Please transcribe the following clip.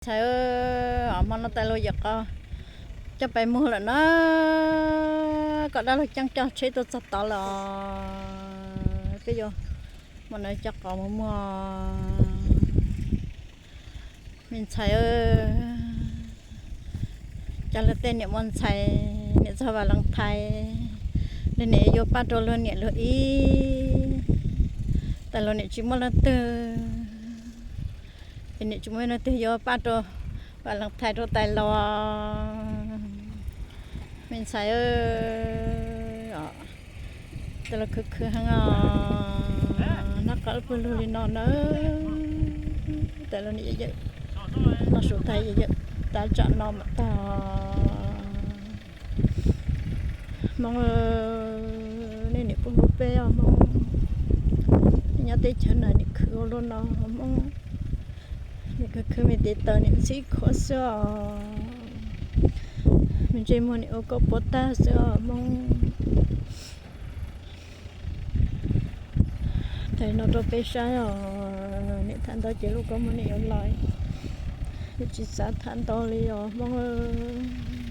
Ntxhais, hmo no tais luag yawm qos coj pais muag lawm na, koj dab laug Ceeb coj tsheb tuaj txog tod lawm os. Peb yuav hmo no coj qos mus muag. Me ntxhais, cas luag tej niam muaj ntxhais, niam txog Vaj Leej Thais, luag niam yuav paj rau luag niam luag ib, tais luag niam tsis muaj leej twg, es niam tsis muaj leej twg yuav paj rau Vaj Leej Thais rau tais luag. Me ntxhais, tais luag khwv khwv heev os, noj qab pw lug li no na. Tais luag niam yawm, noj su tag yawm, tav tsam no mam tag. Hmoob, nej niam pub hlub peb os Hmoob. Nyob teb chaws no niam khwv ua luaj no Hmoob. Niam khwv khwv me tes taw niam ntxhib khuav xwb os. Me ntsej muag niam ua koj puas tag xwb os Hmoob. Thaij no rau peb saib os, niam tham ntau ces lub koob muag niam yuav lais, niam tsis xav tham ntau li os Hmoob.